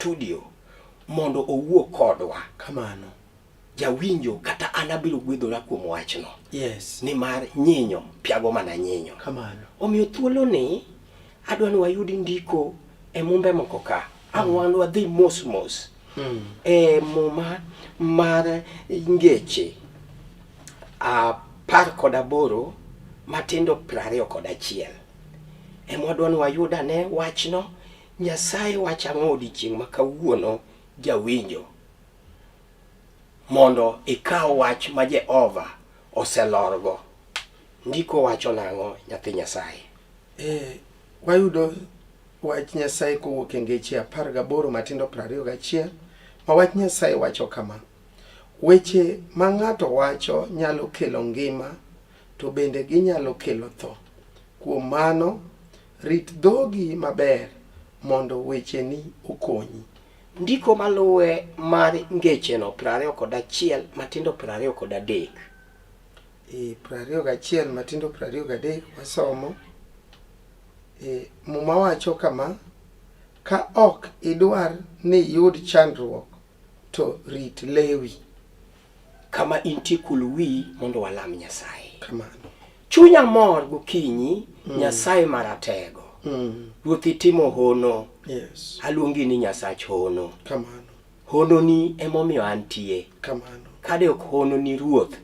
studio mondo owuo kodwa. Kamano. Jawinjo kata an abiro gwedhora kuom wachno. Yes. Nimar nyinyo piago mana nyinyo. Kamano. Omiyo thuoloni adwa ni wayud ndiko e mumbe moko ka. Ang' wan wadhi mos mos. E muma mar ngeche 18 matindo 21. Ema wadwa ni wayud ane wachno. Nyasaye wacho ang'o odiechieng' ma kawuono jawinjo? Mondo ikaw wach ma Jehova oselorgo. Ndiko wacho nang'o nyathi Nyasaye? E, wayudo wach Nyasaye kowuok e Ngeche 18 matindo 21 ma wach Nyasaye wacho kama: Weche ma ng'ato wacho nyalo kelo ngima to bende ginyalo kelo tho. Kuom mano, rit dhogi maber mondo wecheni okonyi. Ndiko maluwe mar ngecheno 21 matindo 23. E, 21 matindo 23 wasomo. E, Muma wacho kama: Ka ok idwar ni iyud chandruok, to rit lewi. Kama intie kul wiyi mondo walam Nyasaye. Kamano. Chunya mor gokinyi, Nyasaye maratego. Ruoth itimo hono. Yes. Aluongi ni Nyasach hono. Kamano. Hononi emomiyo antie. Kamano. Kade ok hononi Ruoth,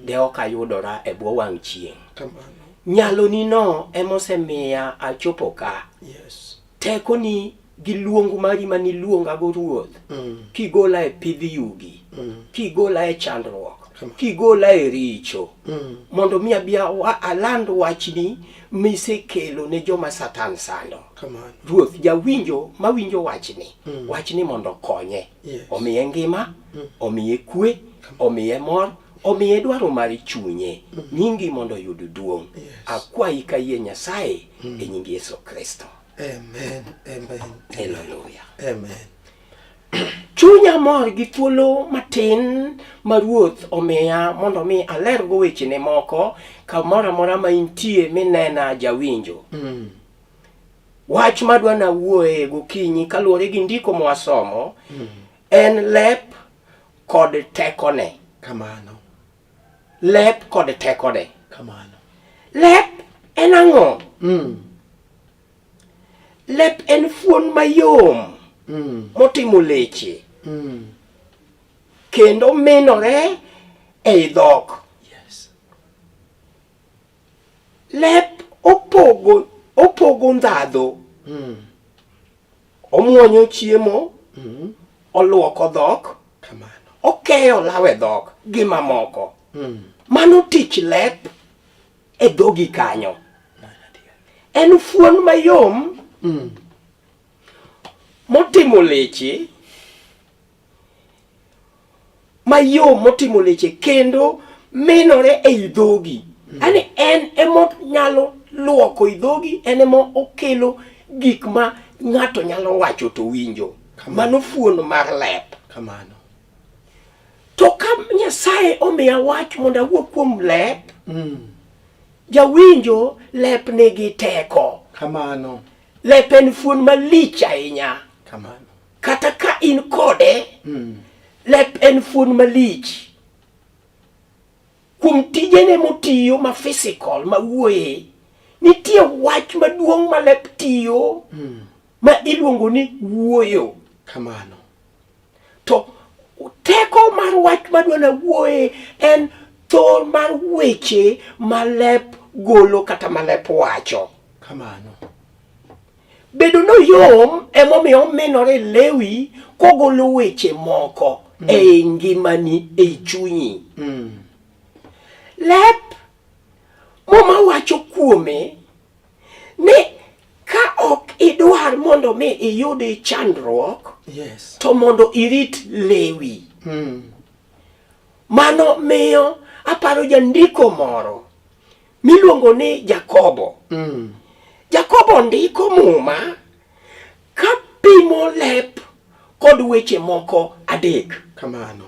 de ok ayudora e bwo wang' chieng'. Kamano. Nyaloni no emosemiya achopo ka. Yes. Tekoni gi luong mari maniluongago Ruoth, kigola e pidh yugi, kigola e chandruok, kigola e richo, mondo mi abi aland wachni misekelo ne joma Satan sando. Kamano. Ruoth, jawinjo mawinjo wachni, wachni mondo okonye, Yes. omiye ngima, omiye kwe, omiye mor, omiye dwaro mar chunye. Nyingi mondo oyud duong'. Yes. Akwayi ka yie Nyasaye e nying Yesu Kristo. Amen. Amen. Hallelujah. Amen. Chunya mor gi thuolo matin ma Ruoth omiya mondo mi alergo wechene moko kamoro amora ma intie minena jawinjo. Wach madwa nawuoye gokinyi kaluwore gi ndiko mwasomo en lep kod tekone. Kamano. Lep kod tekone. Kamano. Lep en ang'o? Lep en fuon mayom motimo leche kendo minore ei dhok. Yes. Lep opogo ndhadhu. Omuonyo chiemo, oluoko dhok, Kamano. okeyo law e dhok gi mamoko. Mano tich lep e dhogi kanyo. En fuon mayom motimo leche mayom motimo leche kendo minore ei dhogi. Ani en emo nyalo luoko i dhogi, en emo okelo gik ma ng'ato nyalo wacho to winjo. Mano fuon mar lep. Kamano. To ka Nyasaye omiya wach mondo awuo kuom lep, jawinjo lep nigi teko. Kamano. Lep en fuon malich ahinya. Kamano. Kata ka in kode, lep en fuon malich. Kuom tijene motiyo ma physical ma wuoye, nitie wach maduong' ma lep tiyo ma iluongo ni wuoyo. Kamano. To teko mar wach madwa na wuoye en thor mar weche ma lep golo kata ma lep wacho. Kamano. Bedo noyom emomiyo ominore lewi kogolo weche moko ei ngimani, ei chunyi. Lep Muma wacho kuome ni ka ok idwar mondo mi iyud chandruok, Yes. to mondo irit lewi. Mano miyo aparo jandiko moro miluongo ni Jakobo. Jakobo ndiko Muma ka pimo lep kod weche moko adek. Kamano.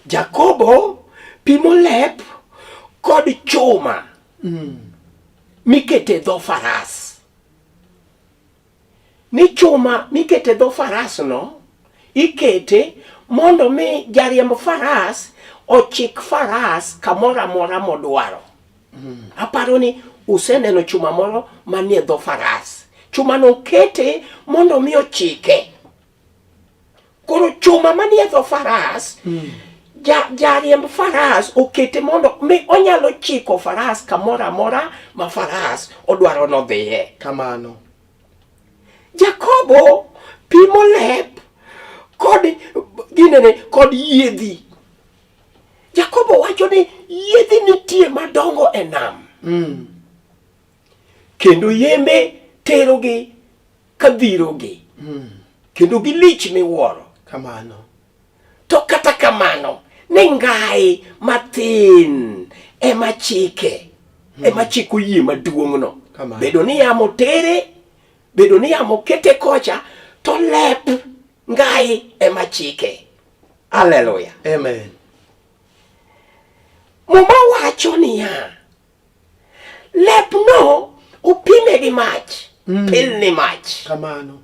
Jakobo pimo lep kod chuma mikete dho faras. Ni chuma mikete dho faras no ikete mondo mi jariemb faras ochik faras kamoro amora modwaro. Aparo ni useneno chuma moro manie dho faras. Chumano okete mondo mi ochike. Koro chuma manie dho faras ja, jariemb faras okete mondo mi onyalo chiko faras kamoro amora ma faras odwaro nodhiye. Kamano. Jakobo pimo lep kod ginene kod yiedhi. Jakobo wacho ni yiedhi nitie madongo e nam. Kendo yembe terogi ka dhirogi. Kendo gilich miwuoro. Kamano. To kata kamano, ni ngai mathin ema chike, ema chiko yie maduong'no. Kamano. Bedo ni yamo tere, bedo ni yamo kete kocha, to lep ngai ema chike. Haleluya. Amen. Muma wacho niya, lepno opime gi mach, pilni mach. Kamano.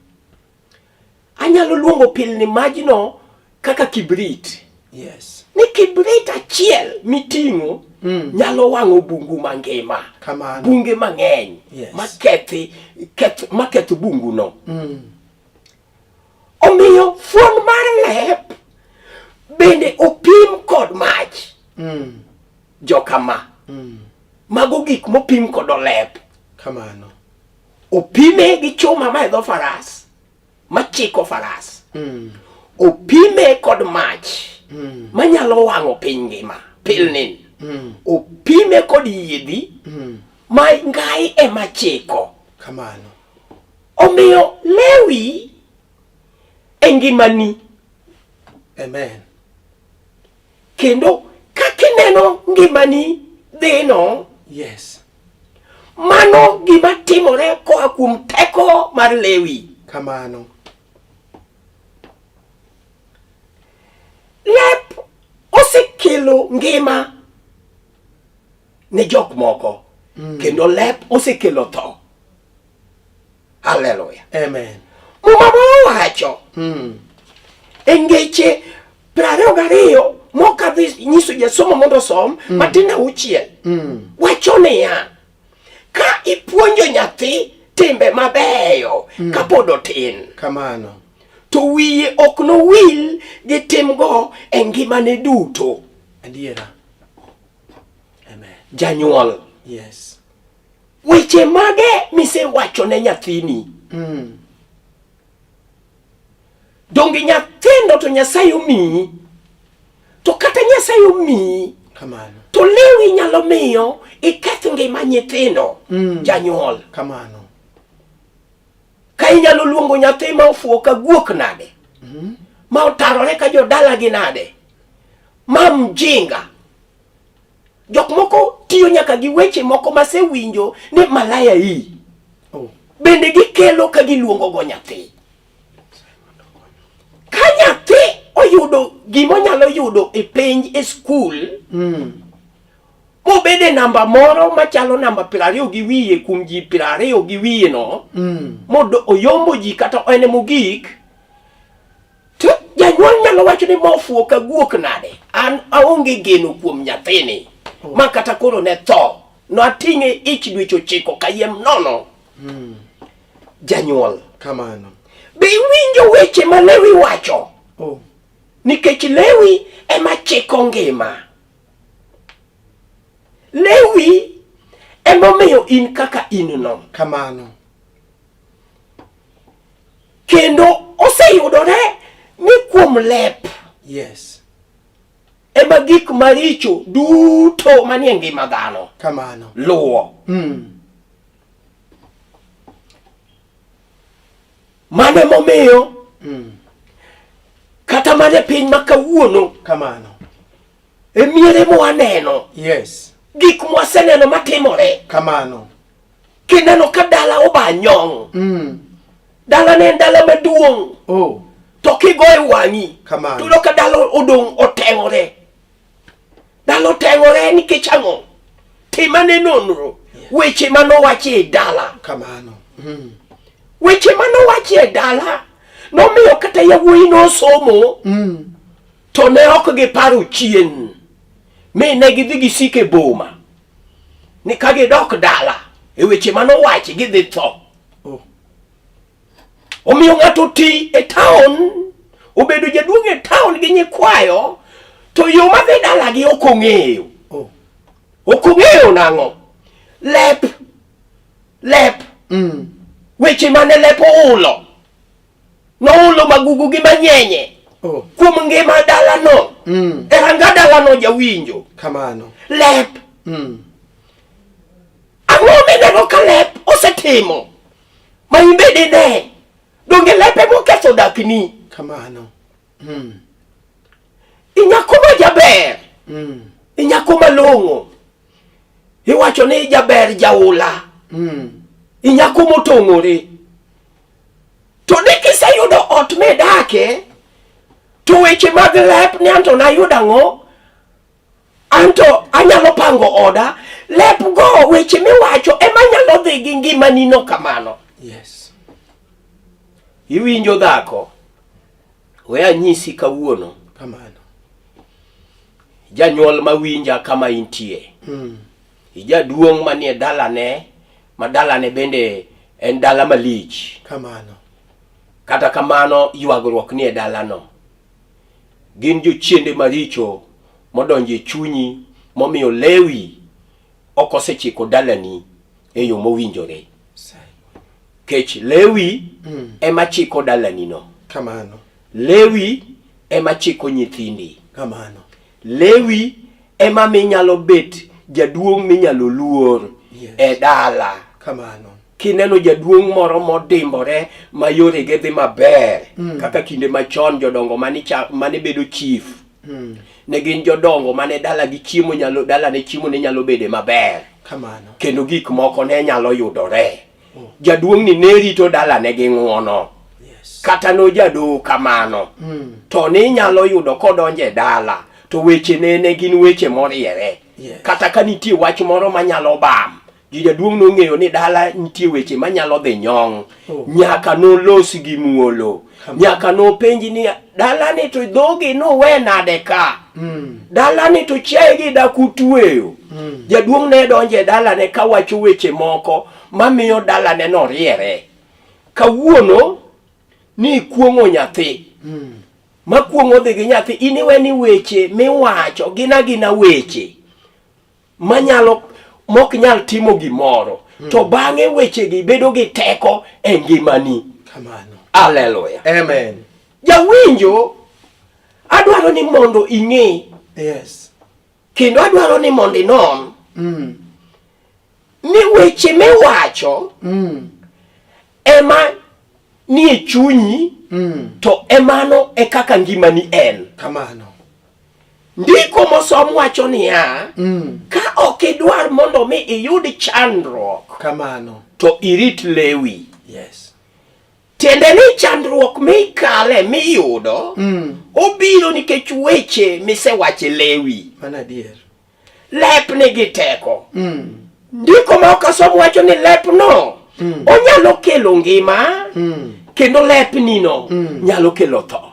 Anyalo luongo pilni majno kaka kibrit. Yes. Ni kibrit achiel miting'o nyalo wang'o bungu mangima. Kamano. Bunge mang'eny Yes. makethi keth maketh bunguno. Omiyo fuon mar lep bende opim kod mach. Jokama. Mago gik mopim kod olep. Kamano. Opime gi chuma ma e dho faras machiko faras. Opime kod mach manyalo wang'o piny ngima pilni. Opime kod yiedhi ma ngai ema chiko. Kamano. Omiyo lewi e ngimani. Amen. Kendo kaka ineno ngimani dhino, Yes. mano gima timore koa kuom teko mar lewi. Kamano. Lep osekelo ngima ne jok moko kendo lep osekelo tho. Haleluya. Amen. Muma moro wacho e ngeche 22 mokadhi nyiso jasomo mondo osom matin auchiel wacho niya ka ipuonjo nyathi timbe mabeyo kapod otin Kamano. to wiye ok nowil gi timgo e ngimane duto. Adiera. Amen. Janyuol, Yes. weche mage misewacho ne nyathini? Donge nyathindo to Nyasaye omiyi? To kata Nyasaye omiyi, Kamano. to lewi nyalo miyo iketh ngima nyithindo. Janyuol, Kamano. ka inyalo luongo nyathi ma ofuwo ka guok nade? Ma otarore ka jodalagi nade? Ma mjinga. Jok moko tiyo nyaka gi weche moko masewinjo ni malaya hii. Oh. Bende gikelo ka giluongo go nyathi. Ka nyathi oyudo gima onyalo yudo e penj e skul, mobede e namba moro machalo namba 20 gi wiye kuom ji 20 gi wiye no, mondo oyombo ji kata en mogik, to janyuol nyalo wacho ni mofuwo ka guok nade, an aonge geno kuom nyathini. Ma kata koro ne tho, nating'e ich dweche 9 kayiem nono. Janyuol, Kamano. be iwinjo weche ma Lewi wacho? Oh. Nikech Lewi ema chiko ngima. Lewi emomiyo in kaka in no. Kamano. Kendo oseyudore ni kuom lep Yes. ema gik maricho duto manie ngima dhano Kamano. luwo. Mano emomiyo kata mana e piny ma kawuono Kamano. e miere mwaneno Yes. gik mwaseneno matimore Kamano. kineno ka dala oba nyong' dala ne en dala maduong' Oh. to kigoye wang'i Kamano. to yudo ka dala odong' oteng'ore. Dala oteng'ore nikech ang'o? Timane nonro weche manowachi e dala. Kamano. Weche ma nowachi e dala nomiyo kata yawuoyi nosomo to ne ok giparo chien mi ne gidhi gisiko e boma ni ka gidok dala e weche ma nowachi gidhi tho. Oh. Omiyo ng'ato ti e town, obedo jaduong' e town gi nyikwayo, to yo madhi dalagi ok ong'eyo. Oh. Ok ong'eyo nang'o? Lep. Lep. Weche mane lep oulo. Noulo magugu gi manyenye. Oh. Kuom ngima dalano. E ranga dalano jawinjo. Kamano. Lep. Ang'o mineno ka lep osetimo? Ma in be dine. Donge lep ema oketho dakni? Kamano. Inyako ma jaber. Inyako malong'o. Iwacho ni jaber jaula. Inyako motong'ore. To ni kiseyudo ot midake, to weche mag lep ni anto nayudo ang'o? Anto anyalo pango oda. Lep go weche miwacho ema nyalo dhi gi ngimani no kamano. Yes. Iwinjo dhako? We anyisi kawuono. Kamano. Janyuol mawinja kama intie. Ijaduong' manie dalane, ma dalane bende en dala malich. Kamano. Kata kamano ywagruok nie dalano. Gin jochiende maricho modonjo e chunyi momiyo lewi ok osechiko dalani e yo mowinjore. Kech lewi ema chiko dalani no. Kamano. Lewi ema chiko nyithindi. Kamano. Lewi ema minyalo bet jaduong' minyalo luor Yes. e dala. Kamano. Kineno jaduong' moro modimbore ma yorege dhi maber kaka kinde machon jodongo mane mane bedo chief ne gin jodongo mane dala gi chiemo nyalo dala ne chiemo ne nyalo bede maber. Kamano. Kendo gik moko ne nyalo yudore. Jaduong' ni ne rito dalane gi ng'uono. Yes. Kata nojado kamano. To ne nyalo yudo kodonjo e dala to weche ne ne gin weche moriere. Yes. Kata ka nitie wach moro manyalo bam, ji jaduong' nong'eyo ni dala nitie weche manyalo dhi nyong'. Oh. Nyaka nolos gi muolo. Kamano. Nyaka nopenji ni dala ni to dhogi nowe nade ka? Dala ni to chiaye gi dak utweyo. Jaduong' ne donjo e dalane kawacho weche moko mamiyo dalane noriere. Kawuono ni ikuong'o nyathi. Ma kuong'o dhi gi nyathi, in iwe ni weche miwacho gin agina weche manyalo mok nyal timo gimoro. To bang'e wechegi bedo gi teko e ngimani. Kamano. Haleluya. Amen. Jawinjo, adwaro ni mondo ing'e Yes. kendo adwaro ni mondo inon ni weche miwacho ema nie chunyi to emano e kaka ngimani en. Kamano. Ndiko mosom wacho niya, ka ok idwar mondo mi iyud chandruok, Kamano. to irit lewi. Yes. Tiende ni chandruok mikale miyudo obiro nikech weche misewacho e lewi. Mano adier. Lep nigi teko. Ndiko ma ok asom wacho ni lepno onyalo kelo ngima kendo lepnino nyalo kelo tho.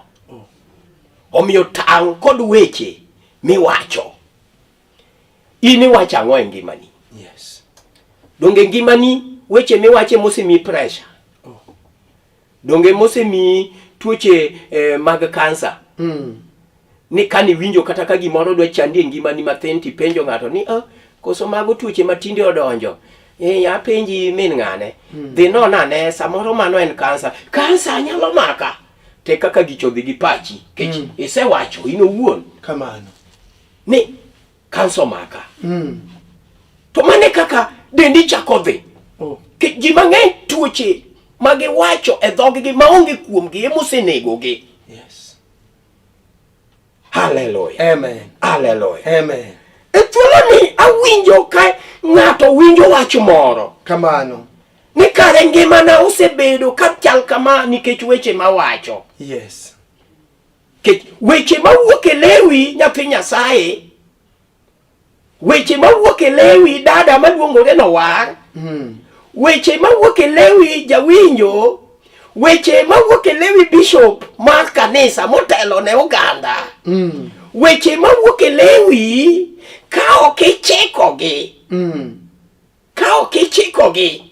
Omiyo tang' kod weche miwacho. In iwacho ang'o e ngimani? Yes. Donge ngimani weche miwacho mosemiyi pressure? Oh. Donge mosemiyi tuoche mag kansa? Ni kani winjo kata ka gimoro dwa chandi e ngimani mathin tipenjo ng'ato ni ah, koso mago tuoche matinde odonjo. Apenji min ng'ane. Dhi non ane samoro mano en kansa. Kansa nyalo maka. Te kaka gicho dhi gi pachi. Kech isewacho in owuon Kamano. ni kansa omaka. To mane kaka dendi chako dhi. Oh. Kech ji mang'eny tuoche ma giwacho e dhoggi maonge kuomgi emosenegogi. Yes. Hallelujah. Amen. Hallelujah. Amen. E thuoloni awinjo ka ng'ato winjo wach moro Kamano. ni kare ngimana osebedo ka chal kama nikech weche mawacho. Yes. Kech weche mawuok e lewi nyathi Nyasaye, weche mawuok e lewi dada maluongore nowar, Weche mawuok e lewi jawinjo, weche mawuok e lewi bishop mar kanisa motelo ne oganda. Weche mawuok e lewi ka ok ichikogi, ka ok ichikogi,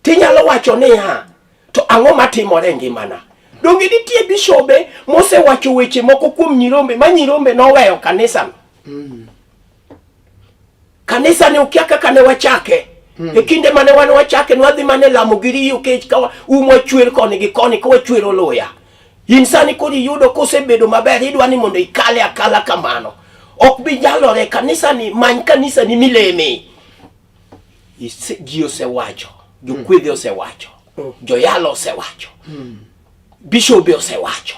tinyalo wacho niya, to ang'o matimore e ngimana? Donge nitie bishobe mosewacho weche moko kuom nyirombe ma nyirombe noweyo kanisano? Kanisa ne okia kaka ne wachake. E kinde mane wan wachake ne wadhi mane lamo gi riyo kech ka umwa chwer koni gi koni ka wachwero luya. In sani koro iyudo kosebedo maber idwa ni mondo ikale akala kamano. Ok bi nyalore kanisa ni many kanisa ni mileme. Ji osewacho, jokwedhe osewacho, joyalo osewacho, bishobe osewacho.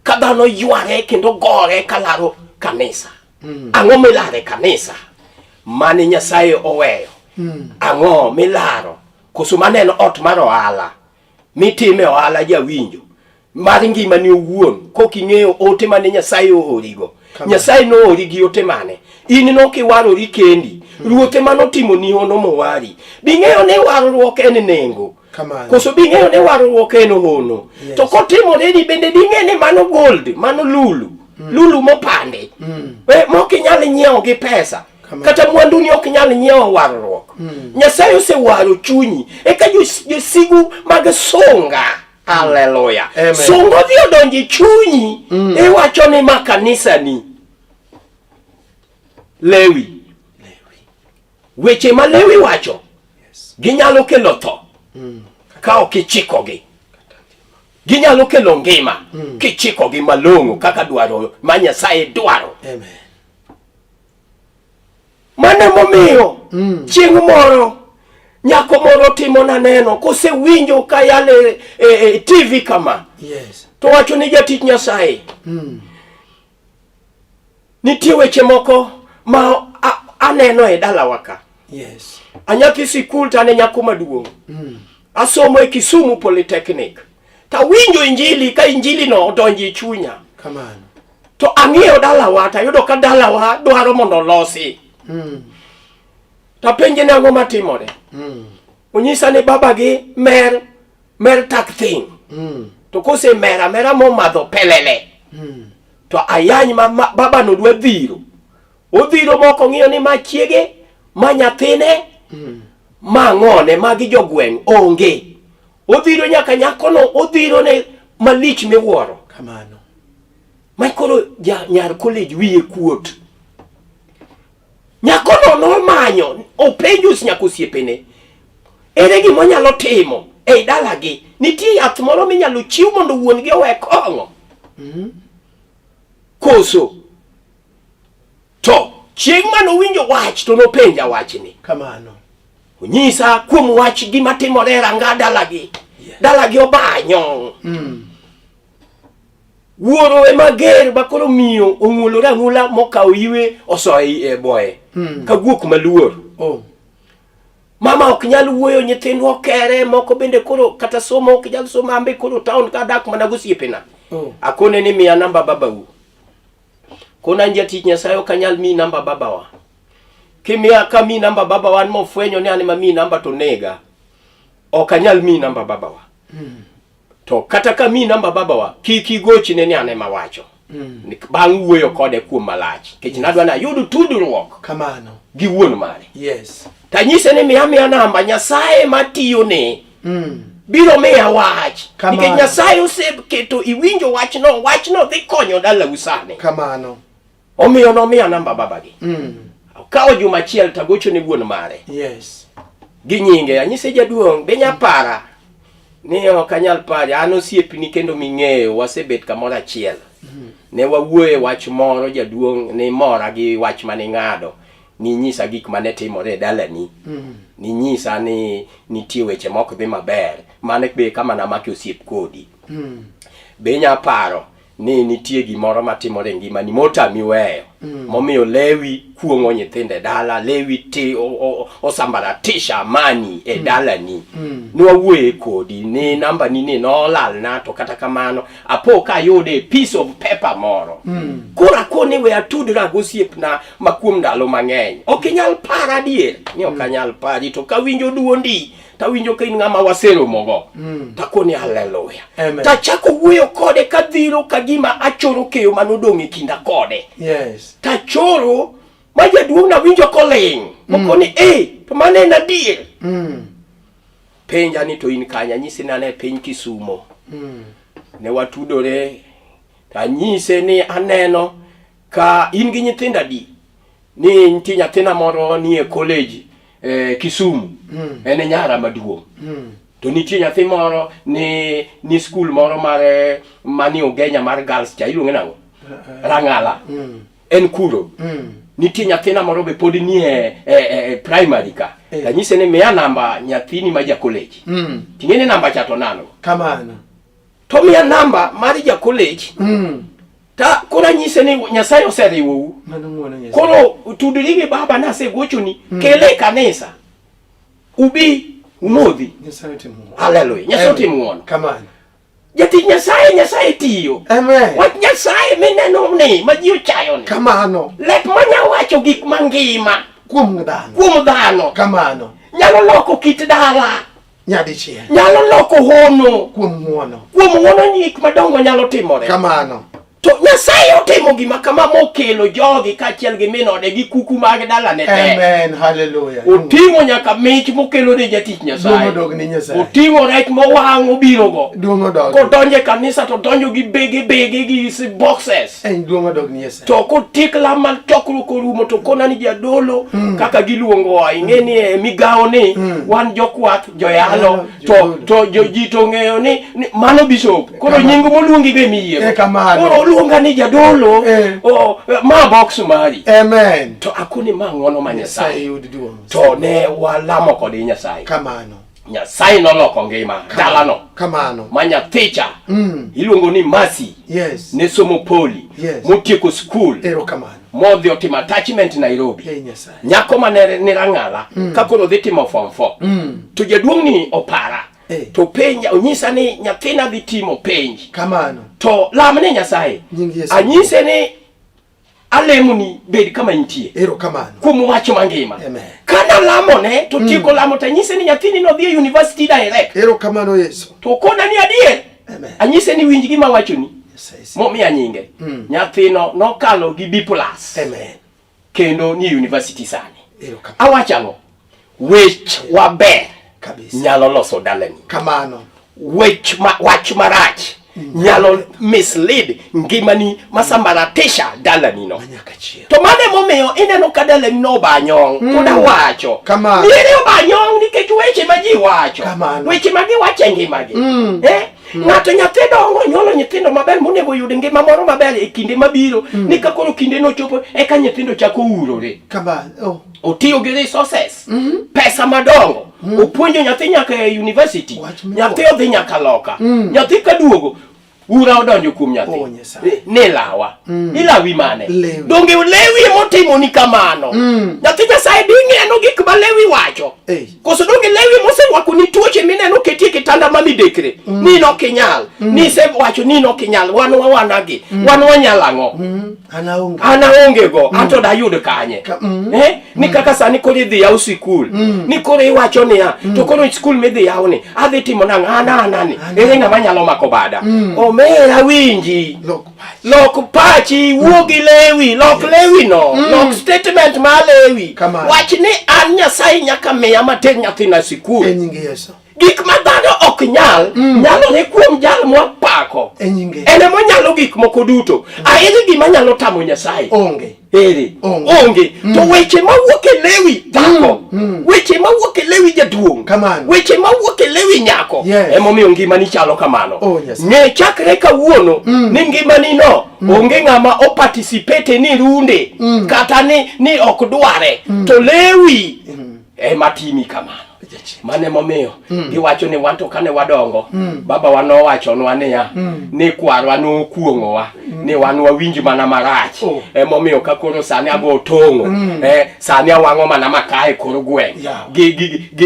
Ka dhano yware kendo gore kalaro kanisa. Ang'o milaro e kanisa mane Nyasaye oweyo? Ang'o milaro? Koso maneno ot mar ohala mitime ohala jawinjo mar ngimani owuon kok ing'eyo ote mane Nyasaye oorigo. Nyasaye noori gi ote mane? In nokiwarori kendi. Ruoth ema notimoni hono mowari. Bing'eyo ni warruok en nengo. Kamano. Koso bing'eyo ni warruok en hono. Yes. To kotimore ni bende ding'e ni mano gold, mano lulu. Lulu mopandi. Mok inyal nyiewo gi pesa. Kamano. Kata mwanduni ok nyal nyiewo warruok. Nyasaye osewaro chunyi. Eka josigu mag sunga. Haleluya. Amen. Sunga odhi odonjo e chunyi. Iwacho ni ma kanisani. Lewi. Weche ma Lewi wacho ginyalo kelo tho ka ok ichikogi. Ginyalo kelo ngima kichikogi malong'o kaka dwaro ma Nyasaye dwaro. Amen. Mano emomiyo chieng' moro nyako moro timona neno kosewinjo ka yale e TV kama. Yes. To wacho ni jatich Nyasaye. Nitie weche moko ma aneno e dalawa ka. Yes. Anyathi sikul to an e nyako maduong'. Asomo e Kisumu Polytechnic. Tawinjo injili ka injili no odonjo e chunya. Kamano. To ang'iyo dalawa tayudo ka dalawa dwaro mondo olosi. Tapenje ni ang'o matimore. Onyisa ni babagi mer mer tak thing. To kose mer amera momadho pelele. To ayany ma babano dwa dhiro. Odhiro moko ng'iyo ni ma chiege, ma nyathine, ma ang'one, magi jogweng' onge. Odhiro nyaka nyakono, odhiro ne malich miwuoro. Kamano. Ma koro nyar college wiye kuot. Nyakono nomanyo, openjo nyaka osiepene. Ere gima onyalo timo ei dalagi? Nitie yath moro minyalo chiw mondo wuon gi owe kong'o? Koso? To chieng' mane owinjo wach to nopenja wachni. Kamano. Onyisa kuom wach gima timore e ranga dalagi. Yes. Dalagi obanyo. Wuoro ema ger ma koro miyo ong'ulore ang'ula mokawo iwe osoyo e boye. Ka guok maluor. Oh. Mama ok nyal wuoyo, nyithindwa okere, moko bende koro kata somo ok nyal somo, ambe koro town ka dak mana gosiepena. Oh. Akone ni miya namba babau. Kona an jatich Nyasaye ok anyal miyi namba babawa. Kimiya ka miyi namba babawa an mofwenyo ni an ema miyi namba to nega. Ok anyal miyi namba babawa. To kata ka miyi namba babawa, kik igochne ni an ema wacho. Bang' wuoyo kode kuom malach. Nikech nadwa ni ayud tudruok Kamano. gi wuon mare. Yes. Tanyise ni miya miya namba Nyasaye matiyone biro miya wach. Kamano. Nikech Nyasaye oseketo iwinjo wachno, wachno dhi konyo dalau sani. Kamano. Omiyo nomiya namba babagi. Okawo juma achiel tagocho ne wuon mare. Yes. Gi nyinge, anyise jaduong', be nya para? Ni ok anyal pare, an osiepni kendo ming'eyo, wasebet kamoro achiel. Ne wawuoyo e wach moro jaduong' ni mora gi wach mane ing'ado. Ninyisa gik mane timore e dalani. Ninyisa ni nitie weche mok dhi maber. Mano be kama namake osiep kodi. Be inya paro ni nitie gimoro matimore e ngimani motami weyo. Momiyo Lewi kuong'o nyithindo e dala, Lewi ti osambaratisha amani e dalani. Nwawuoye kodi ni nambani ni nolalna to kata kamano apo ka ayude e piece of paper moro. Koro akoni we atudra gosiepna ma kuom ndalo mang'eny. Ok inyal para adier? Ni ok anyal pari to kawinjo duondi Tawinjo ka in ng'ama waseromogo. Takoni haleluya. Amen. Tachako wuoyo kode kadhiro ka gima achoro keyo manodong' e kinda kode. Yes. Tachoro ma jaduong' nawinjo koling'. Mokoni eh, to mano en adier. Penja ni to in kanye? Anyise ni an e piny Kisumo. Ne watudore to anyise ni aneno ka in gi nyithindo adi? Ni nitie nyathina moro nie college Kisumu. En e nyara maduong'. To nitie nyathi moro ni skul moro mar mani Ugenya mar girls cha iluonge nang'o? Rang'ala. En kuro. Nitie nyathina moro be pod nie e primary ka. Anyise ni miya namba nyathini ma ja college. Ting'e ni namba cha to nano. Kamano. To miya namba mar ja college. Ta koro anyise ni Nyasaye oseriwou. Mano ng'uono Nyasaye. Koro tudri gi baba nasegochoni. Kele e kanisa. Ubi umodhi. Nyasaye otimo ng'uono. Haleluya. Nyasaye otimo ng'uono. Kamano. Jatich Nyasaye, Nyasaye tiyo. Amen. Wach Nyasaye mineno ni ma ji ochayo ni. Kamano. Lep manya wacho gik mangima Kuom dhano. kuom dhano. Kamano. Nyalo loko kit dala. Nyadichiel. Nyalo loko hono. Kuom ng'uono. Kuom ng'uono gik madongo nyalo timore. Kamano. To Nyasaye otimo gima kama mokelo jogi kaachiel gi min ode gi kuku mag dalane te. Amen. Hallelujah. Oting'o nyaka mich mokelo ne jatich Nyasaye. Duong' odog ne Nyasaye. Oting'o rech mowang' obirogo. Duong' odog. Kodonjo e kanisa to donjo gi bege bege gi boxes. En duong' odog ne Nyasaye. To kotiek lam mar chokruok orumo to kona ni jadolo kaka giluongowa ing'e ni e migawo ni wan jokwath joyalo to to ji to ng'eyo ni mano bishop koro nying moluongi go emiyiego Eh, kamano. koro oluonga ni jadolo Eh. o, ma box mari Amen. to akoni ma ng'wono ma Nyasaye Nyasaye yud duong'. to ne walamo kode Nyasaye Kamano. Nyasaye noloko ngima dalano Kamano. ma nyathicha iluongo ni Mercy Yes. ne somo poli Yes. motieko skul Erokamano. modhi otimo attachment Nairobi Ei Nyasaye. nyako mane ni Rang'ala ka koro dhi timo form 4 to jaduong' ni opara Eh. to penja onyisa ni nyathina dhi timo penj Kamano. to lamne Nyasaye Nying Yesu. anyise ni alemoni bed kama intie Erokamano. kuom wach mangima Amen. kana lamone to tieko lamo to anyise ni nyathini nodhi e university direct Erokamano Yesu. to kona ni adier Amen. anyise ni winj gima awachoni Nyasaye. momiya nyinge nyathino nokalo gi B plus Amen. kendo ni university sani Erokamano. awacho ang'o wech waber Kabisa. nyalo loso dalani Kamano. wech ma, wach marach nyalo mislead ngimani masambaratisha dalani no Nyaka chieng'. to mano emomiyo ineno ka dalani no obanyong pod awacho Kamano. nire obanyong nikech weche ma ji wacho Kamano. weche ma giwacho e ngimagi eh? Ng'ato nyathi dongo nyuolo nyithindo maber monego oyud ngima moro maber e kinde mabiro ni ka koro kinde nochopo eka nyithindo chako urore Kamano. Oh. otiyo gi resources pesa madongo opuonjo nyathi nyaka e university Wach miwuoro. nyathi odhi nyaka loka nyathi kaduogo ura odonjo kuom nyathi Oh, Nyasaye. Ni lawa ilawi mane Lewi. donge lewi emotimoni kamano nyathi Nyasaye ding'eno gik ma lewi wacho Ei. koso donge lewi moserwakoni tuoche mineno ketie kitanda ma midekre ni nok inyal ni isewacho ni nok inyal wan wawanagi wan wanyal ang'o An aonge. an aonge go anto dayud kanye Ka-. Eh? Ni kaka sani koro idhi yaw sikul ni koro iwacho niya to koro sikul midhi yaw ni adhi timo nang'o an anani ere ng'ama nyalo mako bada omera winji Lok pachi. Lok pachi wuo gi lewi lok lewi no lok statement mar lewi Kamano. wach ni an Nyasaye nyaka miya mater nyathina sikul E nying Yesu. Gik ma dhano ok nyal nyalore kuom jal mwapako E nying Yesu. En ema onyalo gik moko duto ahinya gima nyalo tamo Nyasaye Onge. Ere Onge. onge to weche mawuok e lewi dhako weche mawuok e lewi jaduong' Kamano. weche mawuok e lewi nyako Yes. emomiyo ngimani chalo kamano Oh, Nyasaye. ng'e chakre kawuono ni ngimani no onge ng'ama opatisipete ni runde kata ni ok dware to lewi ema timi kamano Mano emomiyo giwacho ni wan to kane wadongo baba wa nowachonwa niya ni kwarwa nokuong'owa ni wan wawinj mana marach Oh. emomiyo ka koro sani ago tong'o sani awang'o mana maka e kor gweng' Yeah.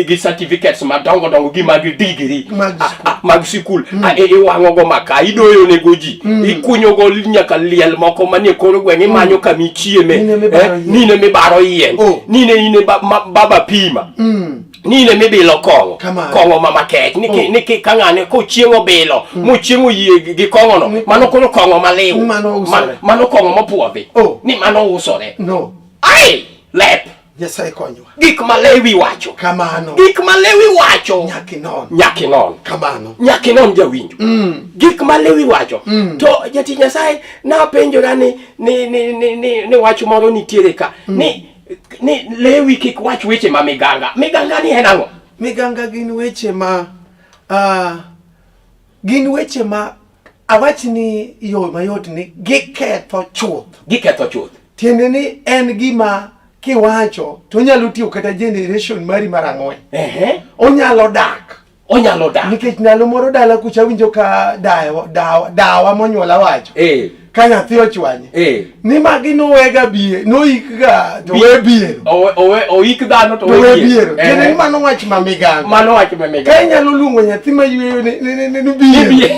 gi certificates madongo dongo gi mag degree Mag mag sikul iwang'o go maka idoyo nego ji ikunyo go nyaka liel moko manie kor gweng' imanyo kama ichieme Nine mibaro yien. nine mibaro yien Oh. nine ine baba pima Ni in ema ibilo kong'o. Kamano. Kong'o ma makech. Ni ki- Oh. ni ki- ka ng'ane kochieng' obilo, mochieng' oyie gi kong'ono, mano koro kong'o maliw. Mano usore. Mano kong'o mopuodhi. Oh. Ni mano usore. No. Ai! Lep. Nyasaye konywa. Gik ma Lewi wacho. Kamano. Gik ma Lewi wacho. Nyaka inon. Nyaka inon. Kamano. Nyaka inon jawinjo. Gik ma Lewi wacho. To jatich Nyasaye napenjora ni ni ni ni ni, ni wach moro nitiere ka. Ni ni Lewi kik wach weche ma miganga. Miganga ni en ang'o? Miganga gin weche ma gin weche ma awach ni yo mayot ni giketho chuth. Giketho chuth. Tiende ni en gima kiwacho to onyalo tiyo kata generation mari mar ang'wen. Ehe. Onyalo dak. Onyalo dak. Nikech ndalo moro dala kucha awinjo ka dawa, dawa, dawa monyuola wacho. Eh. Ka nyathi ochwanye. Eh. Ni magi nowega biye, noikga to we biero. Owe owe oik dhano to To we biero. Eh. Tiende ni mano wach ma miganga. Mano wach ma miganga. Ka inyalo luongo nyathi ma yweyo ni ni ni, ni biero.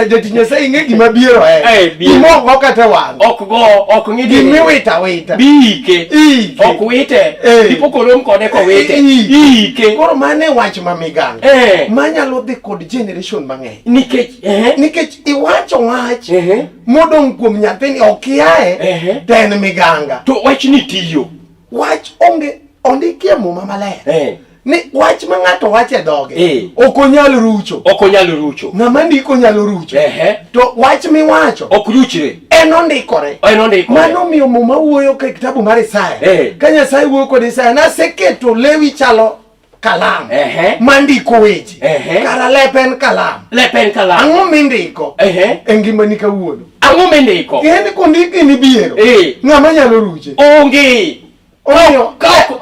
Jotich Nyasaye ing'e gima biero en. Eh, biero. Gima ok go kata wang'. Ok go, ok ng'i Gima iwito awita. Biike. Iike. Ok wite. Eh. Dipo korom kode kowite. Iike. Iike. Koro mano e wach ma miganga. Eh. Manyalo dhi kod generation mang'eny. Nikech eh. Nikech iwacho wach Eh. modong' kuom nyathini ok iaye Ehe. to en miganga. To wachni tiyo. Wach onge ondikie muma maler. Eh. Ni wach ma ng'ato wacho e dhoge Eh. ok onyal rucho. Ok onyal rucho. Ng'ama ndiko nyalo rucho. Ehe. To wach miwacho Ok ruchre. en ondikore. En ondikore. Mano miyo muma wuoyo ka e kitabu mar Isaya. Eh. Ka Nyasaye wuoyo kod Isaya, naseketo lewi chalo kalam Ehe. mandiko weche. Ehe. Kara lep en kalam. Lep en kalam. Ang'o mindiko Ehe. e ngimani kawuono? Ang'o mindiko? En kondiki ni biero. Eh. Ng'ama nyalo ruche? Onge. Omiyo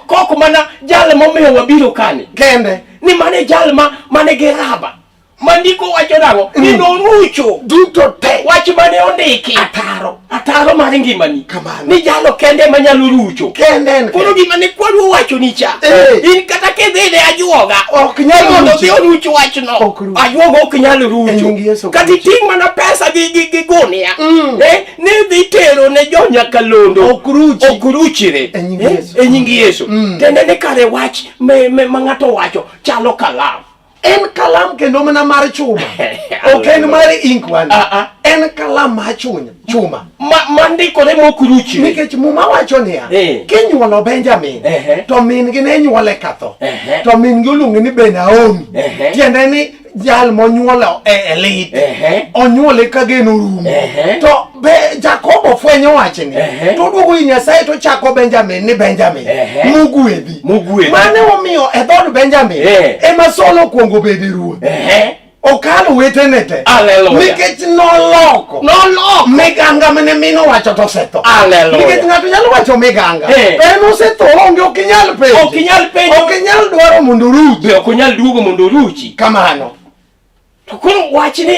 Kok mana jal momiyo wabiro kani. kende Ni mane jal ma mane gi raba. Ma ndiko wacho nang'o? Ni norucho. duto te Wach mane ondiki. ataro Ataro mar ngimani. Kamano. Ni jalo kende ema nyalo rucho. kende en Koro kende. gima ne kwaru owacho ni cha. Eh. In kata kidhi ne ajuoga. Ok nyal Mondo rucho. dhi oruch wachno. Ok ruch. Ajuoga ok nyal E nying rucho. Yesu Kata Kristo. iting' mana pesa gi gi gi gunia. Mm. Eh, ne dhi tero ne jo nyakalondo. Ok ruchi. Ok ruchre. E nying Eh, Yesu. E nying Yesu. Mm. Tiende ni kare wach me, me, ma ng'ato owacho chalo kalam. En kalam kendo mana mar chuma. Ok en mar ink wan. Ah, ah. En kalam mar chunya, chuma. Ma, ma ndikore mok ruchre. Nikech muma wacho niya, Eh. kinyuolo Benjamin, Ehe. to min gi ne nyuole katho. Ehe. To min gi oluonge ni Benaomi. Ehe. Tiende ni jal monyuolo e, e lit. Ehe. Onyuole ka geno orumo. Ehe. To be Jakobo fwenyo wachni. Ehe. To oduogo ir Nyasaye to chako Benjamin ni Benjamin. Ehe. Mogwedhi. Mogwedhi. Mane omiyo e dhood Benjamin Eh. ema Saulo okwongo bedo ruoth. Ehe. Okalo wetene te. Hallelujah. Nikech noloko. Noloko. Miganga mane min owacho to osetho. Hallelujah. Nikech ng'ato nyalo wacho miganga. Eh. To en osetho onge ok inyal penjo. Ok inyal penjo. Ok inyal dwaro mondo oruch. Be ok onyal duogo mondo oruchi. Kamano. To koro wachni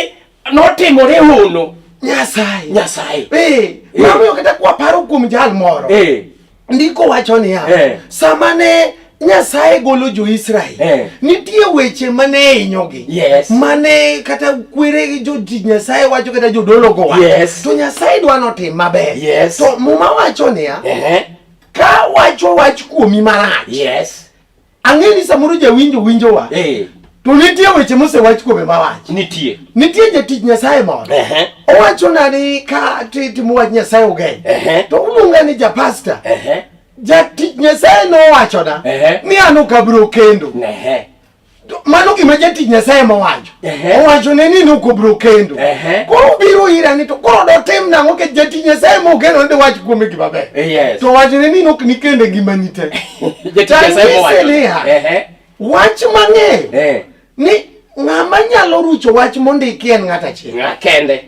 notimore hono. Nyasaye. Nyasaye. Eh, mamiyo kata kwaparo kuom jal moro. Eh. Ndiko wacho niya, Eh. sama ne Nyasaye golo jo-Israel, Eh. nitie weche mane hinyogi. Yes. Mane kata kwere jotich Nyasaye wacho kata jodolo go wacho. Yes. To Nyasaye dwa notim maber. Yes. To Muma wacho niya, Ehe. ka wacho wach kuomi marach, Yes. ang'e ni samoro jawinjo winjowa, Eh. to nitie weche mosewach kuome marach. Nitie. Nitie jatich Nyasaye moro. Ehe. Owachona ni ka timo wach Nyasaye ugeny. Ehe. To uluonga ni japasta. Ehe. Jatich Nyasaye nowachona Ehe. ni an ok abiro kendo. Ehe. To Mano gima jatich Nyasaye mowacho. Ehe. Owachone ni ok obiro kendo. Ehe. Koro obiro ira ni to koro dotim nang'o nikech jatich Nyasaye mogeno ni diwach kuome gima ber. Yes. To owachone ni ok nikende ngimani te. Jatich Nyasaye mowacho. Tanyise niya. Ehe. Wach mang'eyo Eh. ni ng'ama nyalo rucho wach mondiki en ng'at achiel. Ng'a kende.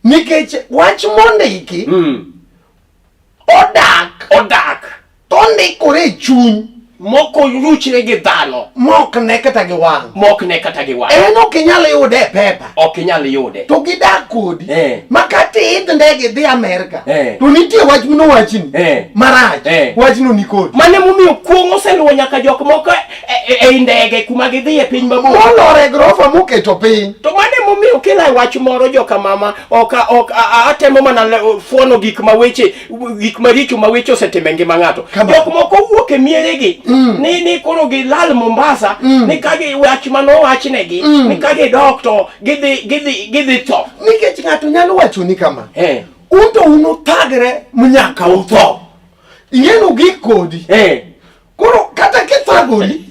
Nikech wach mondiki odak Odak. to ondikore e chuny Moko ruchre gi dhano. mok ne kata gi wang'. Mok ne kata gi wang'. En ok inyal yude e pepa. Ok inyal yude. To gidak kodi. Eh. Ma kata iidh ndege idhi Amerka. Eh. To nitie wach minowachni. Eh. Marach. Eh. Wachno ni kodi. Mane momiyo kuong' oseluwo nyaka jok moko ei ndege kuma gidhi e piny mabor. Molor e grofa moketo piny. To mane momiyo kila wach moro joka mama ok ok atemo mana fuono gik ma weche gik maricho ma weche osetimo e ngima ng'ato. Kamano. Jok moko wuok gidok e mieregi ni ni koro gilal Mombasa ni ka gi wach manowachnegi ni ka gidok to gidhi gidhi gidhi tho Nikech ng'ato nyalo wacho ni kama. eh Un to un uthagre nyaka utho. Ing'e ni ogik kodi. eh Koro kata kithagori,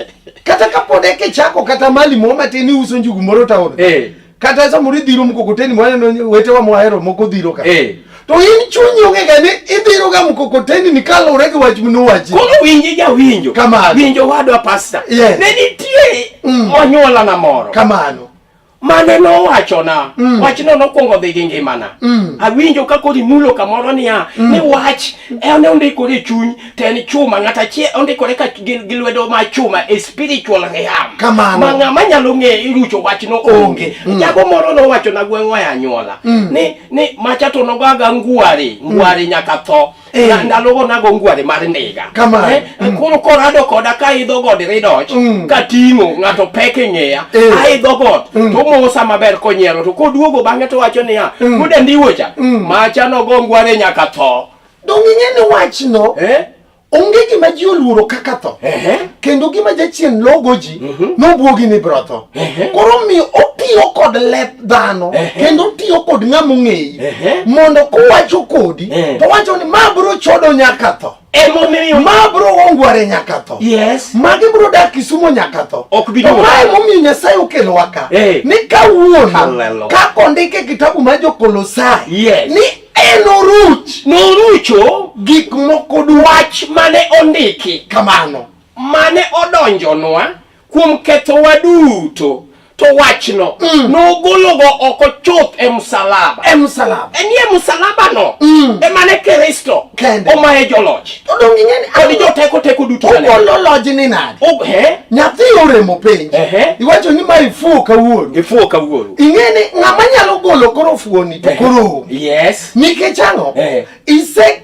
kata kapod eka ichako kata mali moro matin iuso njugu moro taon. Eh. Kata samoro idhiro mkokoteni mwaneno wetewa mwahero moko dhiro ka. Eh. To in chunyi onge ga ni idhiro ga mkokoteni ni kaluwore gi wach manowachi. Koro winji jawinjo. Kamano. Winjo wadwa pasta. Yes. Ne nitie onyuolana moro. Kamano. Mane nowachona mm. Wachno nokwongo dhi gi ngimana mm. Awinjo ka koro imulo kamoro niya mm. Ni wach en ondikore e chuny to en chuma ng'ato achiel ondikore ka gi, gi lwedo ma chuma e spiritual realm. Kamano. Ma ng'ama nyalo ng'e irucho wachno onge mm. Jago moro nowachona gweng'wa e anyuola mm. Ni, ni macha to nogaga ngware ngware mm. nyaka tho. Eh. Na- ndalogo nago ngware mar ndiga Kamano. Eh, koro korado koda ka idho god ridoch Mm. kating'o ng'ato pek e ng'eya Eh. aidho got to omosa maber konyiero to koduogo bang'e to wacho niya wuod andiwo cha macha nogo ngware nyaka tho Donge ing'e ni wachno Eh? onge gima ji oluoro kaka tho. Ehe. Kendo gima jachien logo ji nobwogi ni biro tho. Ehe. Koro miyo otiyo kod lep dhano Ehe. kendo otiyo kod ng'ama ong'eyi Ehe. mondo kowacho kodi Eh. to wacho ni ma biro chodo nyaka tho. Emomiyo Ma biro ongware nyaka tho. Yes. Magi biro dak Kisumo nyaka tho. Ok bi To duogo. mae momiyo Nyasaye okelowa ka. Eh. Ni kawuono Hallelujah. kaka ondik e kitabu mar jo-Kolosai Yes. ni enoruch Norucho gik moko duto. wach mane ondiki Kamano. mane odonjonwa kuom kethowa duto to wachno mm. nogologo oko chuth e msalaba e msalaba enie msalaba no mm. emane Kristo Kende. omaye joloch to donge ing'e ni kod joteko teko duto mane ogolo lojni nade he nyathi oremo penj Ehe. iwacho ni ma ifuo kawuono ifuo kawuono ing'e ni ng'ama nyalo golo koro fuoni to koro onge yes nikech ang'o Eh. ise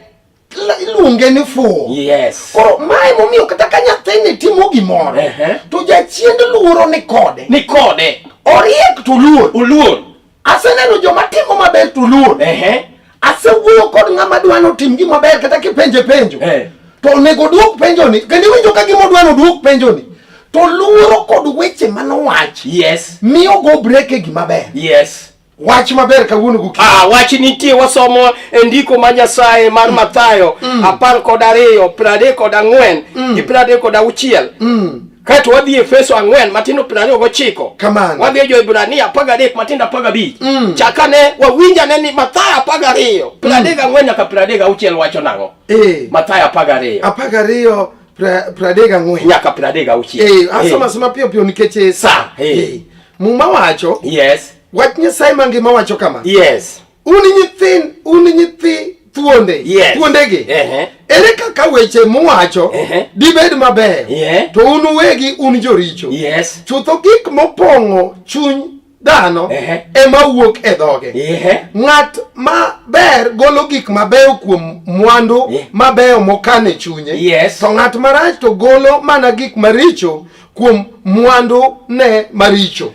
iluonge ni fuwo yes koro mae momiyo kata ka nyathini timo gimoro Ehe. to jachiend luoro ni kode ni kode oriek to luor oluor aseneno joma timo maber to luor ehe asewuoyo kod ng'ama dwa notim gima ber kata kipenje penjo Eh. to onego oduok penjoni kendo iwinjo ka gima odwa noduok penjoni to luoro kod weche manowachi yes miyo go brek e gima ber yes wach maber kawuono gokinyi Ah, wach nitie wasomo e ndiko ma Nyasaye mar Mathayo 12 34 gi 36 Kaeto wadhi Efeso 4 matindo 29. Kamano. Wadhi e Jo-Hibrania 13 matindo 15. Chakane wawinj ane ni Mathayo 12 34 nyaka 36 wacho nang'o? Eh. Mathayo 12 12 34 nyaka 36. Eh, asoma soma piyo piyo nikech eh, sa. Eh. Eh. Muma wacho, Yes. wach Nyasaye mangima wacho kama. Yes. Un nyithin, un nyithi thuonde, Yes. thuondegi. Ehe. Ere kaka weche muwacho Ehe. dibed mabeyo, Yeah. to un uwegi un joricho. Yes. Chutho gik mopong'o chuny dhano Ehe. ema wuok e dhoge. Ehe. Ng'at maber golo gik mabeyo kuom mwandu Yeah. mabeyo mokano e chunye. Yes. To ng'at marach to golo mana gik maricho kuom mwandu ne maricho.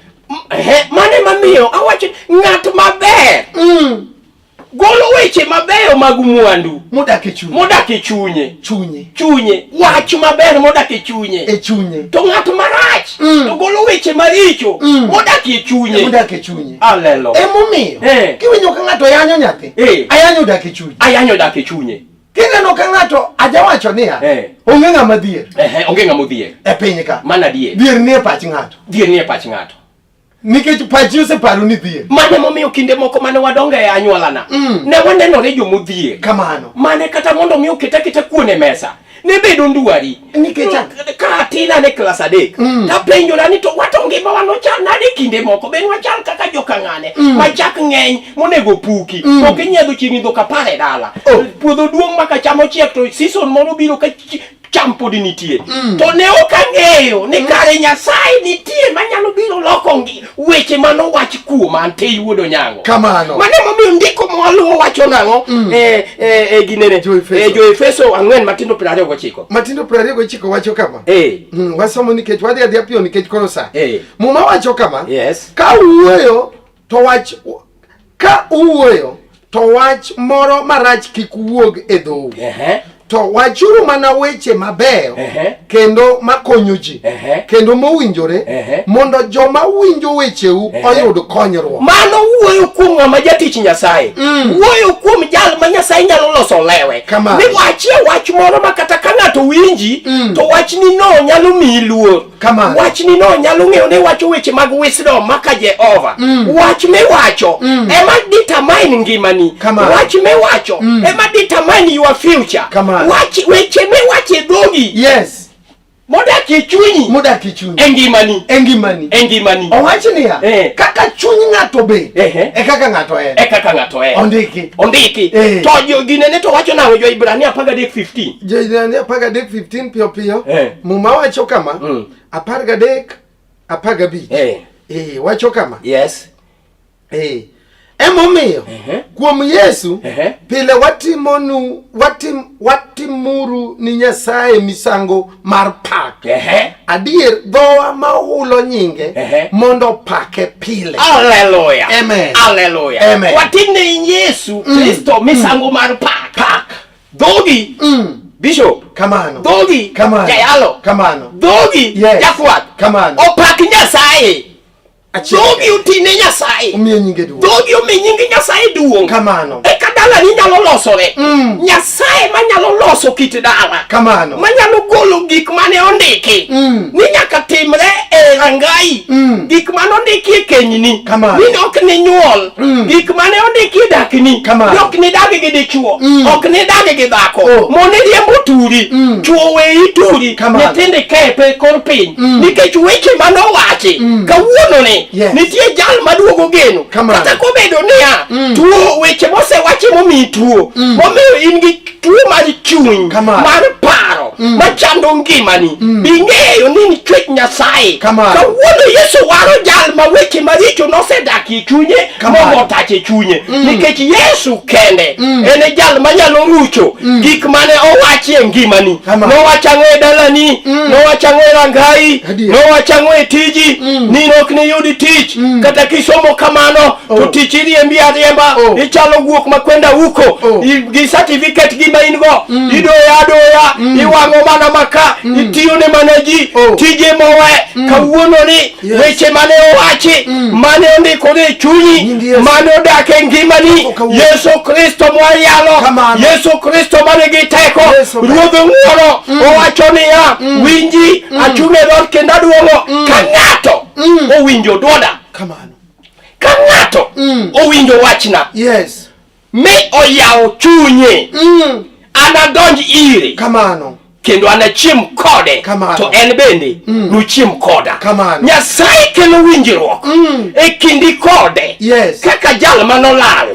Ehe, mano ema miyo awacho ng'at maber golo weche mabeyo mag mwandu Modak e chunye. modak e chunye Chunye. chunye wach maber modak e chunye E chunye. to ng'at marach to golo weche maricho modak e chunye Modak e chunye. alelo Emomiyo Eh. kiwinjo ka ng'ato yanyo nyathi, Eh. ayanyo odak e chunye. ayanyo odak e chunye Kineno ka ng'ato ajawacho niya, Eh. onge ng'ama dhier Ehe, onge ng'ama odhier e piny ka. mana adier Dhier nie pach ng'ato. dhier nie pach ng'ato Nikech pachi oseparo ni dhier. Mano emomiyo kinde moko mane wadongo e anyuolana ne wanenore jomodhier. Kamano. Mane kata mondo mi oket aketa kuon e mesa ne bedo ndwari. Nikech ang'o? Ka atin an e klas adek tapenjora ni to wato ngimawa nochal nade kinde moko be nwachal kaka joka ng'ane ma chak ng'eny monego puki ok inyiedho chiegni dhok apar e dala. Oh. Puodho duong' ma ka cham ochiek to season moro biro ka cham pod nitie mm. to ne ok ang'eyo ni mm. kare Nyasaye nitie manyalo biro loko weche manowach kuoma an Tei wuod Onyango. Kamano. Mano emomiyo ndiko mwaluwo wacho nang'o? Mm. E, e, e, ginene. Jo-Efeso. E, Jo-Efeso 4 matindo 29. Matindo 29 wacho kama. E. Mm, wasomo nikech wadhi adhiya piyo nikech koro sa. E. Muma wacho kama. Yes. Ka uwuoyo to wach ka uwuoyo to wach moro marach kik wuog e dhou. Ehe. To wachuru mana weche mabeyo Ehe. kendo makonyo ji Ehe. kendo mowinjore Ehe. mondo joma winjo wecheu oyud konyruok. Mano wuoyo kuom ng'ama jatich Nyasaye. Wuoyo kuom jal ma Nyasaye nyalo loso lewe. Kamano. Ni wachie wach moro ma kata ka ng'ato winji to wachni no nyalo miyi luor. Kamano. Wachni no nyalo ng'eyo ni wacho weche mag wisdom maka Jehova. Wach miwacho ema determine ngimani. Kamano. Wach miwacho ema determine your future. Kamano. Wach weche miwacho e dhogi Yes. modak e chunyi Modak e chunyi. e ngimani E ngimani. e ngimani Owach niya, Eh. kaka chuny ng'ato bet, Ehe. e kaka ng'ato en. e kaka ng'ato en. Ondiki. Ondiki. Eh. To jo ginene to wacho nang'o jo Ibrania 13:15. Jo-Ibrania 13:15 piyo piyo. Eh. Muma wacho kama. 13 15. Eh. Wacho kama. Yes. Emomiyo Ehe. kuom Yesu Ehe. pile watimonu watimuru ni Nyasaye misango mar pak. Ehe. Adier dhowa ma hulo nyinge Ehe. mondo opake pile. Hallelujah. Amen. Hallelujah. Amen. Watimne Yesu Kristo misango mar pak. Pak. Dhogi. Bishop. Kamano. Dhogi. Kamano. Jayalo. Kamano. Dhogi. Yes. Jakwath. Kamano. Opak Nyasaye. Achiel. Dhogi otine Nyasaye. Omiyo nyinge duong'. Dhogi omi nying Nyasaye duong'. Kamano. Eka dalani nyalo losore. Nyasaye manyalo loso kit dala. Kamano. Manyalo golo gik mane ondiki. Ni nyaka timre e rangai. Gik mane ondiki e kenyni. Kamano. Ni ok ni nyuol. Gik mane ondiki e dakni. Kamano. Ni ok ni dag gi dichuo. Ok ni dag gi dhako. Oh. Mon riembo turi. Chuo weyi turi. Kamano. Nyithindo kepe kor piny. Nikech weche mane owachi. Kawuono ni. Yes. Nitie jal maduogo geno. Kamano. Kata kobedo niya. Tuo weche mosewachi momiyi tuo. Momiyo in gi tuo mar chuny. Kamano. Mar paro. Machando ngimani. Bing'eyo ni in chwech Nyasaye. Kamano. Kawuono Yesu waro jal ma weche maricho nosedak e chunye. Kamano. Mogo otach e chunye. Nikech Yesu kende. En e jal manyalo rucho. Gik mane owachi e ngimani. Kamano. Nowacho ang'o e dalani. Nowacho ang'o e rangai. Adier. Nowacho ang'o e tiji. Ni ok niyud tich. Kata kisomo kamano to Oh. tich iriembi ariemba. Oh. Ichalo guok ma kwenda huko. Oh. Gi certificate gima in go. Idoyo adoya. Iwang'o mana maka. Itiyo ne mana ji. Oh. Tije mowe. Kawuono ni Yes. weche mane owachi. Mane ondikore e chunyi. Nying Yesu. Mane odak e ngimani. Oh, kawuono. Yesu Kristo mwayalo. Kamano. Yesu Kristo manigi teko. Yesu. Ruodh ng'wono owacho niya, winji achung' e dhoot kendo aduong'o. Ka ng'ato owinjo dwonda, Kamano. ka ng'ato owinjo wachna Yes. mi oyawo chunye, anadonj ire Kamano. kendo anachiem kode Kamano. to en bende nochiem koda. Kamano. Nyasaye kelo winjruok e kindi kode Yes. kaka jal manolal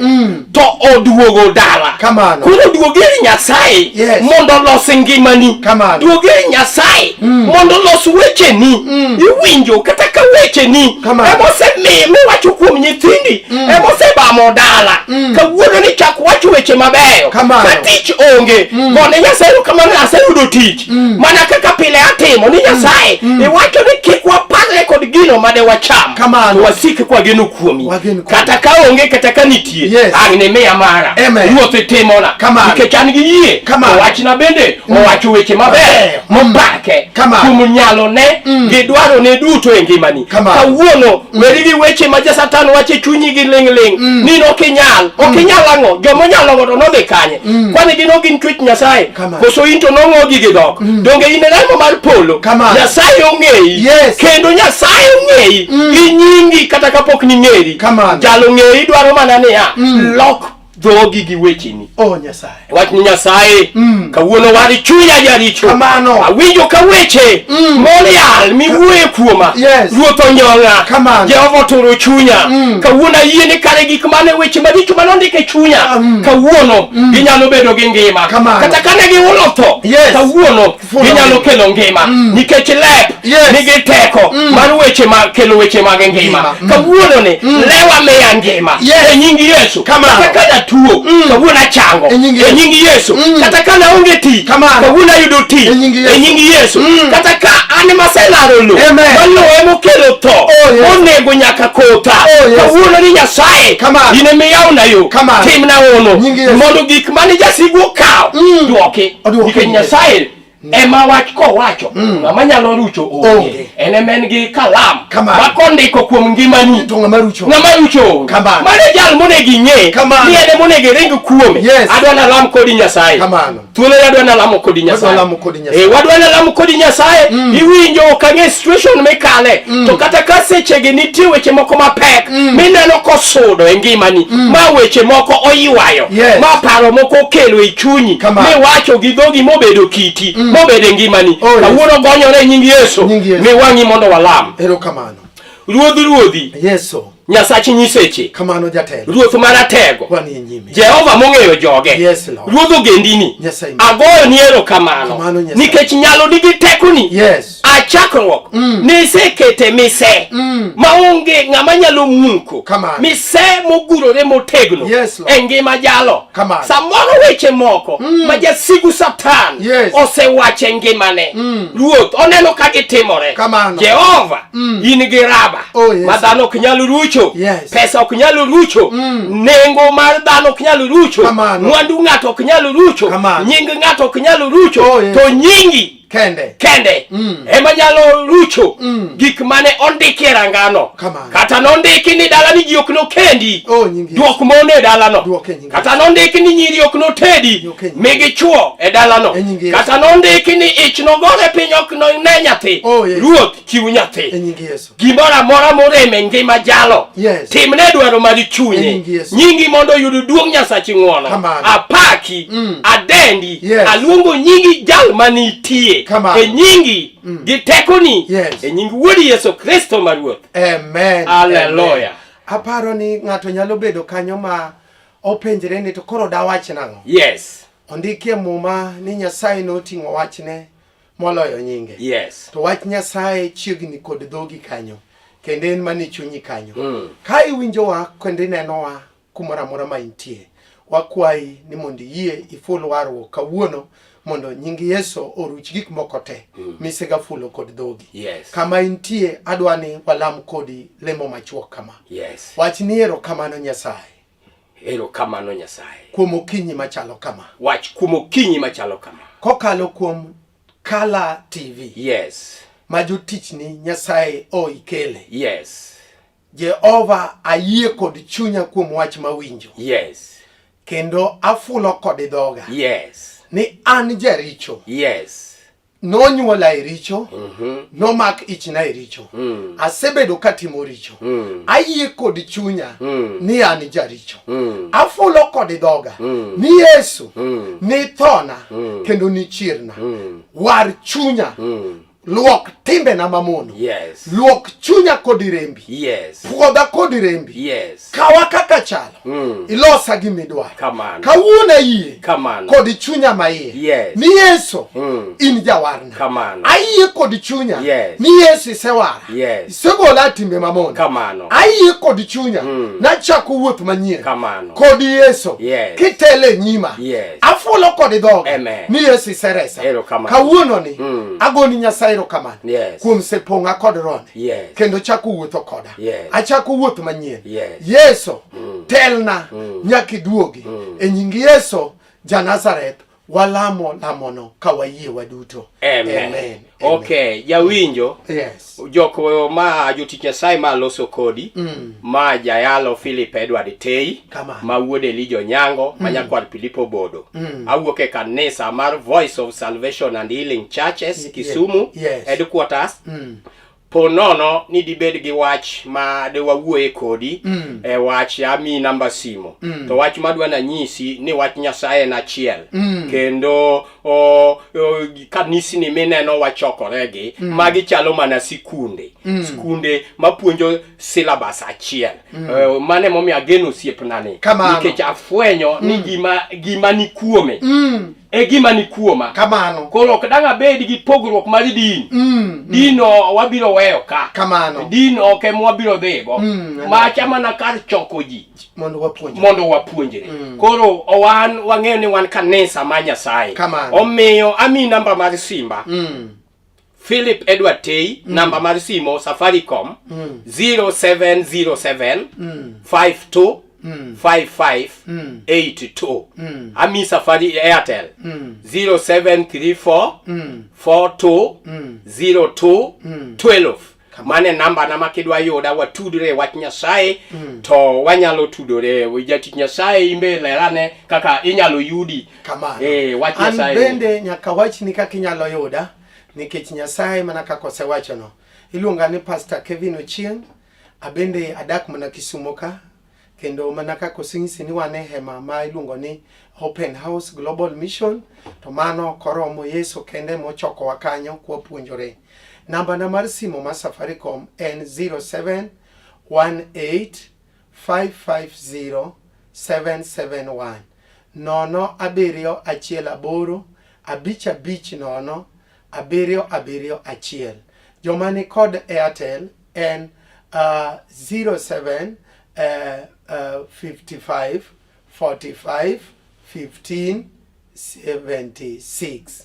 to oduogo dala. Kamano. Koro duog ir Nyasaye Yes. mondo olos ngimani. Kamano. Duog ir Nyasaye mondo olos wecheni. Iwinjo kata ka wecheni Kamano. emosemiyo miwacho kuom nyithindi emosebamo dala. Kawuono ni chak wacho weche mabeyo. Kamano. Ka tich onge gone Nyasaye erokamano aseyudo tich mana kaka pile atimo ni Nyasaye iwacho ni kik waparre kod gino mane wacham Kamano. to wasik kwageno kuomi Wageno kuomi. kata ka onge kata ka nitie Yes. ang' ne miya mara Amen. ruoth itimona Kamano. nikech an gi yie Kamano. to wachna bende owacho weche maber Mabeyo. mopake Kamano. kuom nyalone gi dwarone duto e ngimani Kamano. kawuono weri gi weche ma jasatan wacho e chunyi gi ling' ling' ni nokinyal okinyal ang'o joma onyalo to nodhi kanye kwani gin ok gin chwech Nyasaye Kamano. koso in to nong'ogi gi dhok donge in e remo mar polo Kamano. Nyasaye ong'eyi Yes. kendo Nyasaye ong'eyi gi nyingi kata kapok ning'eri Kamano. jalo ng'eyi dwaro mana niya lok dhogi gi wecheni Oh Nyasaye. Wach ni Nyasaye kawuono war chunya jaricho. Kamano. Awinjo ka weche molial miwuoye kuoma. Yes. Ruoth onyong'a. Kamano. Jehova oturo chunya. Kawuono ayie ni kare gik mane weche maricho mane ondik e chunya. Kawuono ginyalo bedo gi ngima. Kamano. Kata kane gihulo tho. Yes. Kawuono Fulo ginyalo ngima. kelo ngima. Nikech lep Yes. nigi teko mar weche ma kelo weche mag ngima. Ngima. Kawuono ni lewa miya ngima. Yes. E nying Yesu. Kamano. Kata ka natuo kawuono achango E nying e nying Yesu kata ka naonge tich Kamano. kawuono ayudo tich E nying Yesu. e nying Yesu kata ka an emaselaro lo Amen. ma lo emokelo tho Oh, yes. monego nyaka kotha Oh, yes. kawuono ni Nyasaye Kamano. in emiyawna yo Kamano. timna hono Nying Yesu. mondo gik mane jasigu okawo dwoki Odwoki. nikech Nyasaye ema wach kowacho ng'ama nyalo rucho onge Onge. en ema en gi kalam Kamano. ma kondiko kuom ngimani To ng'ama rucho. ng'ama rucho onge Kamano. mano e jal monego ing'e Kamano. ni en ema onego iring kuome Yes. adwa nalam kodi Nyasaye Kamano. thuolo ni adwa nalamo kodi Nyasaye lamo kodi Nyasaye. Eh, wadwa nalamo kodi Nyasaye iwinjo ok ang'e situation mikale to kata ka sechegi nitie weche moko mapek mineno kosudo e ngimani ma weche moko oywayo Yes. ma paro moko okelo e chunyi Kamano. miwacho gi dhogi mobedo kiti mobedo e ngimani Oh, yes. kawuono gonyore e nying Yesu Nying Yesu. mi wang'i mondo walam Erokamano. ruodh ruodhi Yesu. Nyasach nyiseche Kamano jatelo. ruoth maratego Wanie nyime. Jehova mong'eyo joge Yes, Lord. ruodh ogendini Nyasaye. agoyo ni erokamano Kamano, Nyasaye. nikech nyalo nigi tekoni Yes. a chakruok nisekete mise maonge ng'ama nyalo muko Kamano. mise mogurore motegno Yes, Lord. e ngima jalo Kamano. samoro weche moko ma jasigu satan Yes. osewacho e ngimane ruoth oneno ka gitimore Kamano. jehova in gi raba Oh, yes. ma dhano ok nyal rucho Yes. pesa ok nyal rucho nengo mar dhano ok nyal rucho Kamano. mwandu ng'ato ok nyal rucho Kamano. nying ng'ato ok nyal rucho Oh, yes. to nyingi Kende. kende ema nyalo rucho gik mane ondiki e rangano Kamano. kata nondiki ni dalani ji ok nokendi Oh, nying Yesu. duok mon e dalano Duok e nying kata nondiki ni nyiri ok notedi Duok e nying migi chuo e dalano E nying Yesu. kata nondiki ni ich nogore piny ok none nyathi Oh, yes. ruoth chiw nyathi E nying Yesu. gimoro amora morem e ngima jalo Yes. timne dwaro mar chunye E nying Yesu. nyingi mondo oyud duong' nyasachi ng'wono Kamano. apaki adendi Yes. aluongo nyingi jal manitie Kamano. e nyingi gi tekoni Yes. e nying wuodi yesu kristo ma ruoth Amen. Hallelujah. Amen. Aparo ni ng'ato nyalo bedo kanyo ma openjre ni to koro dawach nang'o? yes Ondikie muma ni Nyasaye noting'o wachne moloyo nyinge. yes To wach Nyasaye chiegni kod dhogi kanyo kendo en mane chunyi kanyo. Ka iwinjowa kendo inenowa kumoro amora ma intie, wakwayi ni mondo iyie iful warruok kawuono mondo nying Yesu oruch gik moko te misega fulo kod dhogi. Yes. Kama intie adwa ni walam kodi lemo machuok kama. yes Wach ni erokamano Nyasaye erokamano nyasaye kuom okinyi machalo kama. wach kuom okinyi machalo kama Kokalo kuom Kala TV yes ma jotichni Nyasaye oikele. yes Jehova ayie kod chunya kuom wach mawinjo yes kendo afulo kod dhoga yes ni an jaricho yes nonyuola e richo nomak ichna e richo asebedo katimo richo ayie kod chunya ni an jaricho afulo kod dhoga ni Yesu nithona kendo nichierna war chunya luok timbena mamono yes luok chunya kod rembi yes puodha kod rembi yes kawa kaka chalo ilosa gimidwaro Kamano. kawuono ayie Kamano. kod chunya maiye Yes. ni Yesu in jawarna Kamano. ayie kod chunya Yes. ni Yesu isewara Yes. isegola e timbe mamono Kamano. ayie kod chunya nachako wuoth manyien Kamano. kod Yesu Yes. kitelo e nyima Yes. afulo kod dhoga Amen. ni Yesu iseresa Erokamano. kawuono ni agoni Nyasaye erokamano Yes. kuom sepong'a kod rohone Yes. kendo chako wuotho koda Yes. achako wuoth manyien Yes. Yesu telna nyaka iduogi e nying Yesu ja Nazareth walamo lamono ka wayie waduto Amen. Amen. Okay, jawinjo Yes. jok ma jotich Nyasaye ma loso kodi ma jayalo Philip Edward Tei Kamano. ma wuod Elijah Onyango ma nyakwar Pilipo Bodo awuok e kanisa mar Voice of Salvation and Healing Churches Kisumu Yes. headquarters po nono ni dibed gi wach ma de wawuoye kodi e wach ami namba simo to wach madwa nanyisi ni wach Nyasaye en achiel kendo o, o, kanisni mineno wachokoregi magi chalo mana sikunde skunde mapuonjo syllabus achiel Eh, mano emomiyo ageno osiepnani Kamano. nikech afwenyo ni gima, gima ni kuome E gima ni kuoma. Kamano. Koro ok dang' abed gi pogruok mar din. Din o wabiro weyo ka. Kamano. Din ok ema wabiro dhigo. Macha mana kar choko ji. Mondo wapuonjre. Mondo wapuonjre. Koro wan wang'eyo ni wan kanisa ma Nyasaye. Kamano. Omiyo ami namba mar simba. Philip Edward Tei, namba mar simo Safaricom 0707 52 55 82. Ami Safari Airtel 0734 42 02 12. Mane namba na ma kidwa yuda watudre e wach Nyasaye to wanyalo tudore. Jatich Nyasaye imbe lerane kaka inyalo yudi. Kamano. Wach An Nyasaye. bende nyaka wachni kaka inyalo yuda nikech Nyasaye mana kaka osewachono. Iluonga ni Pastor Kevin Ochieng. Abende adak mana Kisumo ka kendo mana kaka osenyisi ni wan e hema ma iluongo ni Open House Global Mission to mano koromo Yesu kende mochokowa kanyo kwapuonjore. Namba na mar simo ma Safaricom en 0718 550 771 0 7 1 8 5 5 0 7 7 1. Joma ni kod Airtel en 07 55 45 15 76.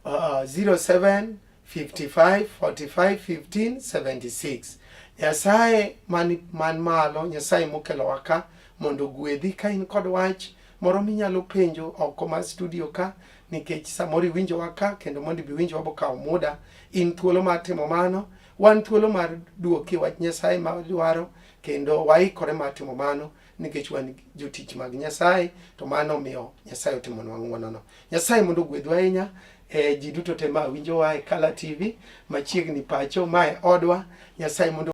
07 55 45 15 76. Nyasaye man malo, Nyasaye mokelowa ka mondo ogwedhi. Ka in kod wach moro minyalo penjo oko mar studio ka, nikech samoro iwinjowa ka kendo mondo ibi winjowa bokawo muda, in thuolo mar timo mano. Wan thuolo mar duoki wach Nyasaye ma dwaro kendo waikore mar timo mano nikech wan jotich mag Nyasaye, to mano omiyo Nyasaye otimonwa ng'wonono. Nyasaye mondo ogwedhwa ahinya. Ji duto te ma winjowa e Kala TV machiegni pacho, mae odwa. Nyasaye mondo